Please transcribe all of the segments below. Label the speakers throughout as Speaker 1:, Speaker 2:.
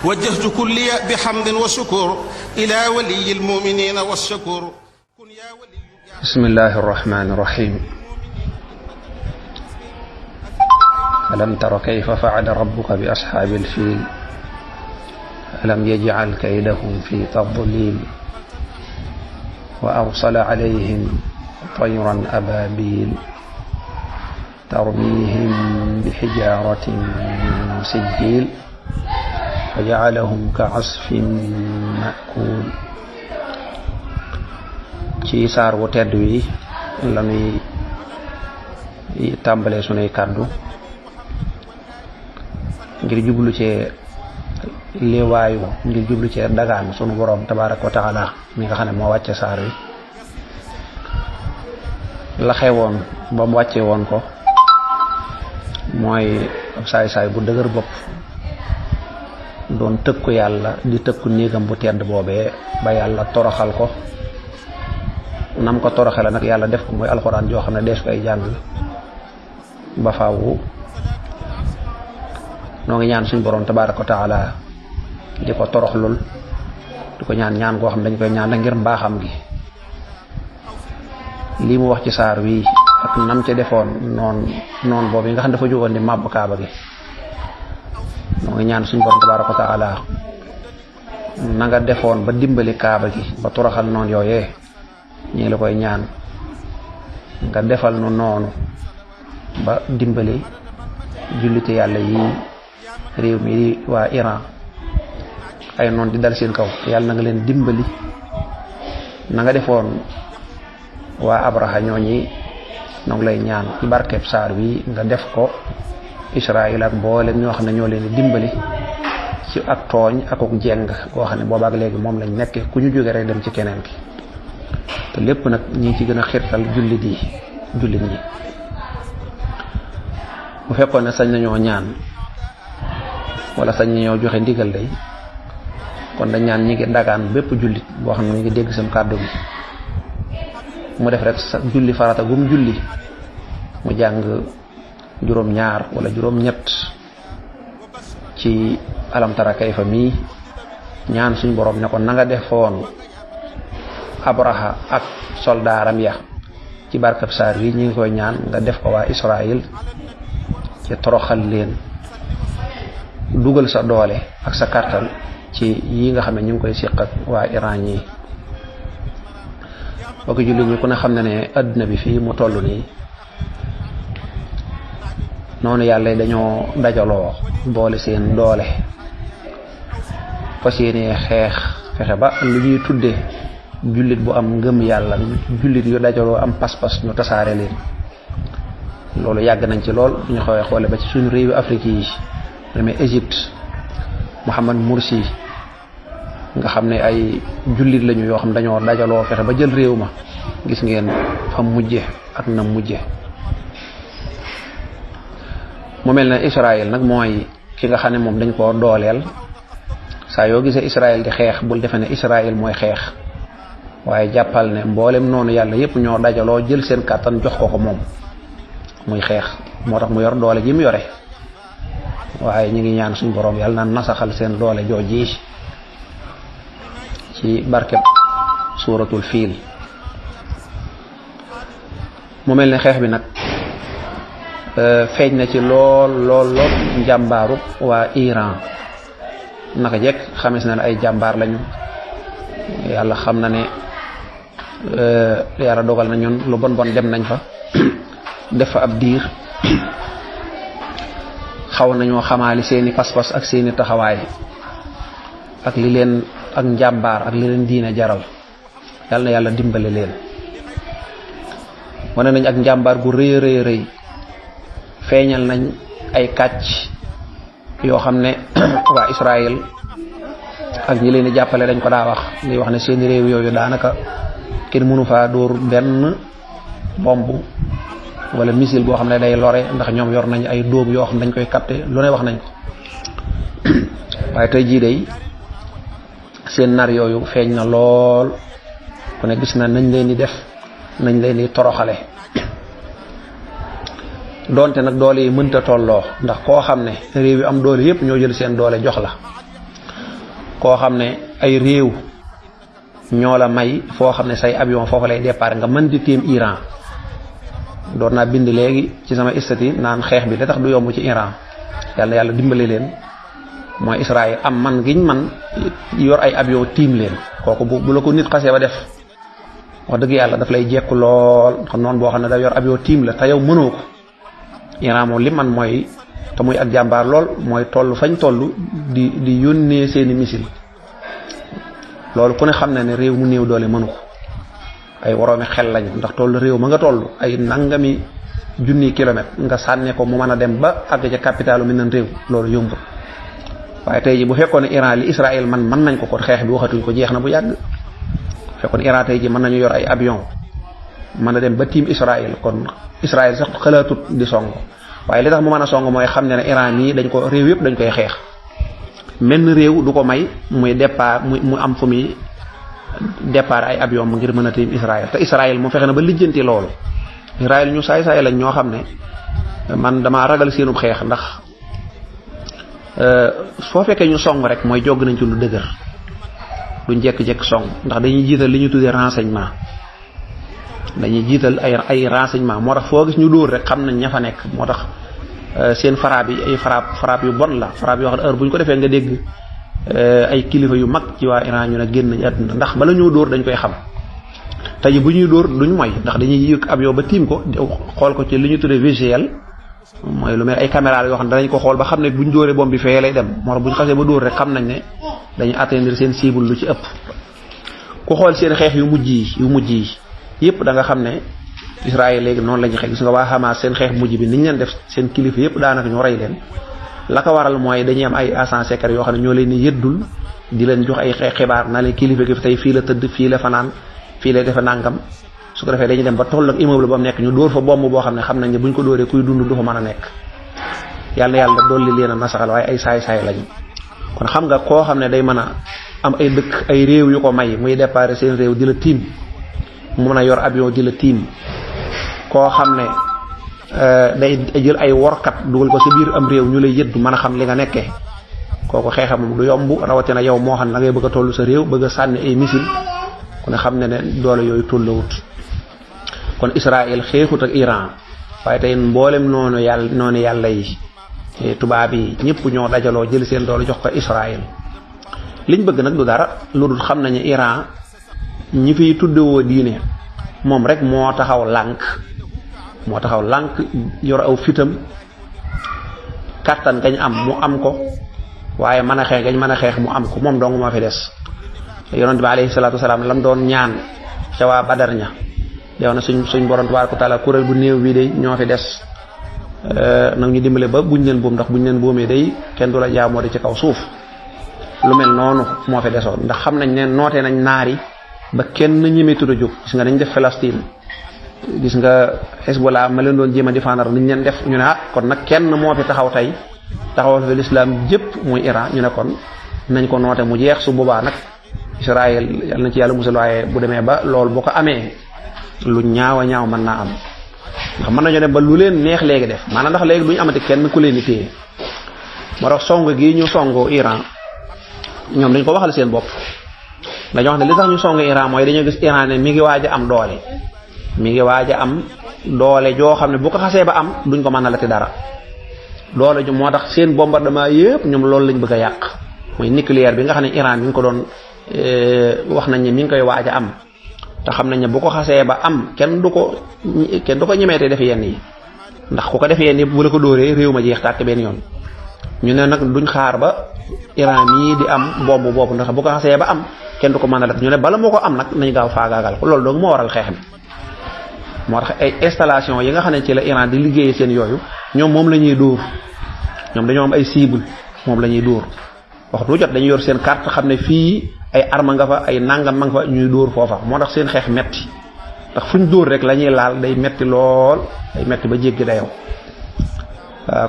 Speaker 1: وجهت كلي بحمد وشكر إلى ولي المؤمنين والشكر.
Speaker 2: بسم الله الرحمن الرحيم. ألم تر كيف فعل ربك بأصحاب الفيل ألم يجعل كيدهم في تضليل وأرسل عليهم طيرا أبابيل ترميهم بحجارة من سجيل فجعلهم كعصف مأكول. ci saar wu tedd wi la nuy tàmbalee sunuy kàddu ngir jublu ci liwaayu ngir jublu ci dagaan sunu borom tabaaraka wa taala mi nga xam ne moo wàcce saar wi. la xewoon ba mu wàcce woon ko mooy ab saay-saay bu dëgër bopp doon tëkku yàlla di tëkku néegam bu tedd boobee ba yàlla toroxal ko. nam ko toroxale nag yàlla def ko mooy alxuraan joo xam ne dees koy jàng ba faawu. noo ngi ñaan suñ borom tabaaraka wa taala di ko toroxlul di ko ñaan goo xam ne dañ koy ñaan ngir mbaaxam gi. lii mu wax ci saar wi ak nam ca defoon noon boobu yi nga xam ne dafa jógoon di màbb kaaba gi. noo ngi ñaan suñ borom tabaaraka wa taala na nga defoon ba dimbali kaaba gi ba toroxal noon yooyee ñu ngi la koy ñaan nga defal nu noonu ba dimbali jullite yàlla yi réew mi di waa Iran ay noon di dal seen kaw yàlla na nga leen dimbali na nga defoon waa Abraha ñooñi ñoo ngi lay ñaan ci barkeb saar wi nga def ko Israël ak mboolem ñoo xam ne ñoo leen di dimbali ci ak tooñ akuk jeng boo xam ne boobaak léegi moom lañ nekkee ku ñu jóge rek dem ci keneen ki. te lépp nag ñi ci gën a xirtal jullit ñi bu fekkoon ne sañ nañoo ñaan wala sañ nañoo joxe ndigal day kon dañ ñaan ñi ngi dagaan bépp jullit boo xam ne mi ngi dégg sam kàddu gi mu def rek sa julli farata gum julli mu jàng juróom-ñaar wala juróom-ñett ci alam tara kayfa mii ñaan suñ borom ne ko na nga defoon Abraha ak soldaaram ya ci barkab saar wi ñu ngi koy ñaan nga def ko waa Israël ci toroxal leen dugal sa doole ak sa kàttan ci yi nga xam ne ñu ngi koy siq ak waa Iran ñi. boo ko jullit ñi ku ne xam ne adduna bi fii mu toll nii noonu yàlla dañoo dajaloo boole seen doole fas yéene xeex fexe ba lu ñuy tudde jullit bu am ngëm yàlla jullit yu dajaloo am pas-pas ñu tasaare leen. loolu yàgg nañ ci lool ñu xawee xoole ba ci suñu réewi Afrique yi demee Égypte Mohamed Morsi nga xam ne ay jullit lañu yoo xam dañoo dajaloo fexe ba jël réew ma gis ngeen fa mujje ak na mujje. mu mel ne Israël nag mooy ki nga xam ne moom dañ koo dooleel saa yoo gisee Israël di xeex bul defe ne Israël mooy xeex waaye jàppal ne mboolem noonu yàlla yépp ñoo dajaloo jël seen kàttan jox ko moom muy xeex moo tax mu yor doole ji mu yore. waaye ñu ngi ñaan suñu borom yàlla na nasaxal seen doole jooji ci barkeb suuratul fiil. mu mel ne xeex bi nag feeñ na ci lool njàmbaaru waa Iran. naka jekk xamis na ne ay jàmbaar lañu yàlla xam na ne yàlla dogal na ñun lu bon dem nañ fa def fa ab diir xaw nañoo xamaali seeni pas-pas ak seeni taxawaay ak li leen ak njàmbaar ak li leen diine jaral. yàlla na yàlla dimbale leen wane nañ ak njàmbaar gu rëy feeñal nañ ay kàcc yoo xam ne waa Israël ak ñi leen di jàppale dañ ko daa wax li wax ne seeni réew yooyu daanaka kenn mënu faa dóor benn bomb wala missile boo xam ne day lore ndax ñoom yor nañ ay dóom yoo xam ne dañ koy capter lu ne wax nañ ko. waaye tey jii day seen nar yooyu feeñ na lool ku ne gis na nañ leen di def nañ leen di toroxale. donte nag doole yi mënta tolloo ndax koo xam ne réew yi am doole yépp ñoo jël seen doole jox la koo xam ne ay réew ñoo la may foo xam ne say avion foofu lay départ nga mën di tiim Iran. doon naa bind léegi ci sama istati naan xeex bi da tax du yomb ci Iran yàlla dimbali leen mooy Israël am man giñ man yor ay avion tiim leen kooku bu la ko nit xasee ba def wax dëgg yàlla daf lay jekku lool xam noonu boo xam ne da yor avion tiim la te yow mënoo ko. Iran moom li man mooy te muy ak jàmbaar lool mooy toll fañ toll di yónnee seeni missile loolu ku ne xam ne réew mu néew doole mënu ko. ay woroomi xel lañu ndax toll réew ma nga toll ay nangami junni kilomètre nga sànne ko mu mën a dem ba àgg ca capitalu mi nan réew loolu yombul. waaye tey ji bu fekkoon ne Iran li Israël man mën nañ ko kon xeex bi waxatuñ ko jeex na bu yàgg. bu fekkoon Iran tey ji mën nañu yor ay avion mën a dem ba tiim Israël kon Israël sax xalaatut di song waaye li tax mu mën a song mooy xam ne Iran mii dañ ko réew yëpp dañ koy xeex. menn réew du ko may muy départ mu am fu muy départ ay avion mu ngir mën a tiim Israël te Israël mu fexe na ba lijjanti loolu. Israël ñu saay-saay lañ ñoo xam ne man damaa ragal seenub xeex ndax foo fekkee ñu song rek mooy jog nañ ci lu dëgër duñ jekk-jekk song ndax dañuy jiital li ñu tuddee renseignement. dañuy jiital ay renseignement moo tax foo gis ñu dóor rek xam nañ ña fa nekk moo tax seen frappe yi ay frappe yu bon la frappe yoo xam ne heure bu ñu ko defee nga dégg ay kilifa yu mag ci waa Iran ñu ne génn nañ àdduna ndax bala ñoo dóor dañ koy xam. tey bu ñuy dóor duñ moy ndax dañuy yëg avion ba tiim ko xool ko ci li ñu tuddee visuel mooy lu mel ay caméra yoo xam ne danañ ko xool ba xam ne buñ dóoree bomb bi fee lay dem moo tax buñ xasee ba dóor rek xam nañ ne dañuy atteindre seen cible lu ci ëpp. ku xool seen xeex yu mujj yi yëpp da nga xam ne Israël léegi noonu la ñuy xeex gis nga waa Hamas seen xeex mujj bi niñ leen def seen kilifa yëpp daanaka ñu rey leen. la ko waral mooy dañuy am ay agents secrets yoo xam ne ñoo leen di yëddul di leen jox ay xibaar naa leen kilifa gi tey fii la tëdd fii la fanaan fii lay defe nangam su ko defee dañuy dem ba toll ak immeuble ba mu nekk ñu dóor fa bomb boo xam ne xam nañ ne buñ ko dóoree kuy dund du fa mën a nekk. yàlla dolli leen a nasaxal waaye ay saay-saay lañu kon xam nga koo xam ne day mën a am ay dëkk ay réew yu ko may muy départ seen réew di la tiim mu mën a yor avion di la tiim koo xam ne day jël ay workat dugal ko ci biir am réew ñu lay yëddu mën a xam li nga nekkee kooku xeexam moom du yomb rawatina yow moo xam ne da ngay bëgg a toll sa réew bëgg a sànni ay missile ku ne xam ne doole yooyu tollawut. kon Israël xeexut ak Iran waaye tey mboolem noonu yàlla yi tubaab yi ñëpp ñoo dajaloo jël seen doole jox ko Israël. liñ bëgg nag du dara lu dul xam nañu Iran ñi fiy tuddewoo diine moom rek moo taxaw lànk yor aw fitam kàttan gañ am mu am ko waaye mën a xeex gañ mën a xeex mu am ko moom dong moo fi des. yonent bi alayhi salaatu wasalaam lam doon ñaan ca waa Badar ña yow na suñ borom tabaaraka taala kuréel bu néew bi day ñoo fi des nag ñu dimbale ba buñ leen boom ndax buñ leen boomee day kenn du la jaamoo di ci kaw suuf. lu mel noonu moo fi desoon ndax xam nañ ne noote nañ naari ba kenn ñemeetu a jóg gis nga dañ def Palestine gis nga Hezbollah ma leen doon jéem a défendre niñ leen def ñu ne kon nag kenn moo fi taxaw tey taxawal fi l'islam jëpp muy Iran ñu ne kon nañ ko noote mu jeex su boobaa nag Israël yàlla na ci yàlla musal waaye bu demee ba loolu boo ko amee lu ñaaw a ñaaw mën naa am ndax mën nañu dem ba lu leen neex léegi def maanaam ndax léegi duñu amati kenn ku leen di téye moo tax song gi ñu songo Iran ñoom dañ ko waxal seen bopp dañoo wax ne li tax ñu song Iran mooy dañoo gis Iran ne mi ngi waaj a am doole joo xam ne bu ko xasee ba am duñ ko mën a lati dara doole ju moo tax seen bombardement yëpp ñoom loolu lañ bëgg a yàq mooy nucléaire bi nga xam ne Iran mi ngi ko doon wax nañ ne mi ngi koy waaj a am te xam nañ ne bu ko xasee ba am kenn du ko ñemeetee def yenn yi ndax ku ko def yenn yi bu la ko dóoree réew ma jeex tàkk benn yoon ñu ne nag duñ xaar ba Iran mii di am bomb boobu ndax bu ko xasee ba am kenn du ko mën a def ñu ne bala moo ko am nag nañ gaaw faagaagal ko loolu donc moo waral xeex mi moo tax ay installation yi nga xam ne ci la Iran di liggéeyee seen yooyu ñoom moom la ñuy dóor ñoom dañoo am ay cible moom la ñuy dóor waxtu jot dañuy yor seen carte xam ne fii ay arme nga fa ay nangam ma nga fa ñuy dóor foofa moo tax seen xeex metti ndax fuñ dóor rek la ñuy laal day metti lool day metti ba jéggi dayoo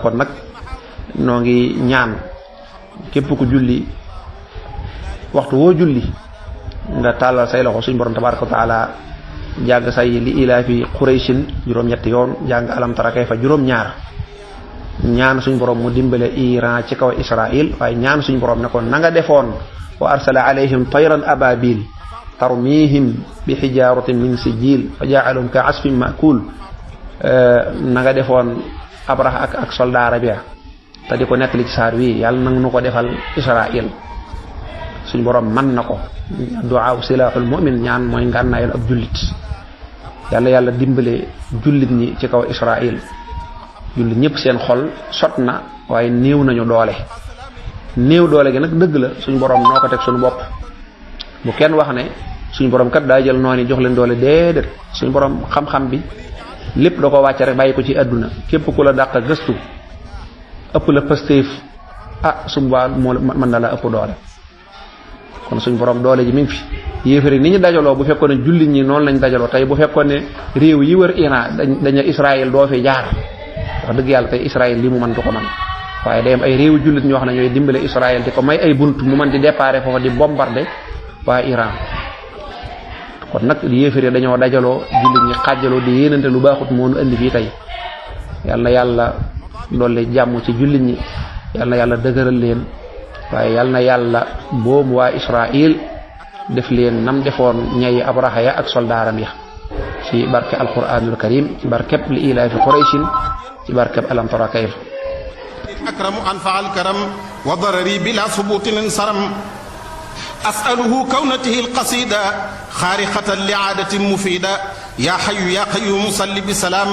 Speaker 2: kon nag noo ngi ñaan képp ku julli waxtu woo julli nga tàllal say loxo suñ borom tabaaraka wa taala jàng say li ilaa fi Qurayshin juróom-ñetti yoon jàng alam tara kayfa juróom-ñaar ñaan suñ borom mu dimbale Iran ci kaw Israël waaye ñaan suñ borom ne ko na nga defoon wa arsala alayhim tayran ababil tarmihim bi hijaratin min sijil fa ja'alhum ka asfin ma'kul na nga defoon Abraha ak soldaara bi te di ko nettali ci saar wi yàlla nag nu ko defal Israël suñ borom man na ko du'a silahul mu'min ñaan mooy ngànnaayal ab jullit yàlla dimbale jullit ñi ci kaw Israël jullit ñëpp seen xol sot na waaye néew nañu doole gi nag dëgg la suñ borom noo ko teg suñu bopp bu kenn wax ne suñ borom kat daa jël noonu jox leen doole déedéet suñ borom xam-xam bi lépp da ko wàcce rek bàyyi ko ci àdduna képp ku la dàq gëstu ëpp la pastéef suba moo mën na la ëpp doole kon suñ borom doole ji mi ngi fi yéefari ni ñu dajaloo bu fekkoon ne jullit ñi noonu lañ dajaloo tey bu fekkoon ne réew yi wër Iran dañu Israël doo fi jaar wax dëgg yàlla tey Israël li mu mën du ko mën waaye day am ay réewu jullit ñoo xam ne ñooy dimbale Israël di ko may ay bunt mu mën di déparé foofa di bombarder waa Iran kon nag yéefari dañoo dajaloo jullit ñi xàjjaloo di yéenante lu baaxut moo nu indi fii tey yàlla doole jàmm ci jullit ñi yàlla dëgëral leen waaye yàlla boobu waa Israël def leen nam defoon ñayi Abraha ya ak soldaaram ya ci barke alquranul karim ci barkeb li ilaafi qurayshin ci barkeb alam tara kayfa
Speaker 1: akramu anfa alkaram wa darari bila subutin saram as'aluhu kawnatihi alqasida khariqatan li'adatin mufida ya hayyu ya qayyum salli bi salam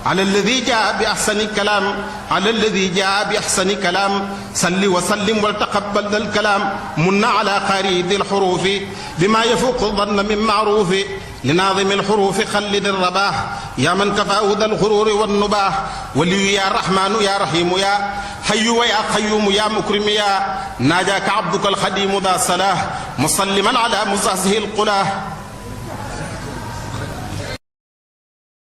Speaker 1: على الذي جاء بأحسن كلام على الذي جاء بأحسن كلام صل وسلم والتقبل ذا الكلام من على قارئ ذي الحروف بما يفوق الظن من معروف لناظم الحروف خلد الرباح يا من كفاه ذا الغرور والنباح ولي يا رحمن يا رحيم يا حي ويا قيوم يا مكرم يا ناجاك عبدك الخديم ذا صلاح مسلما على مزازه القلاه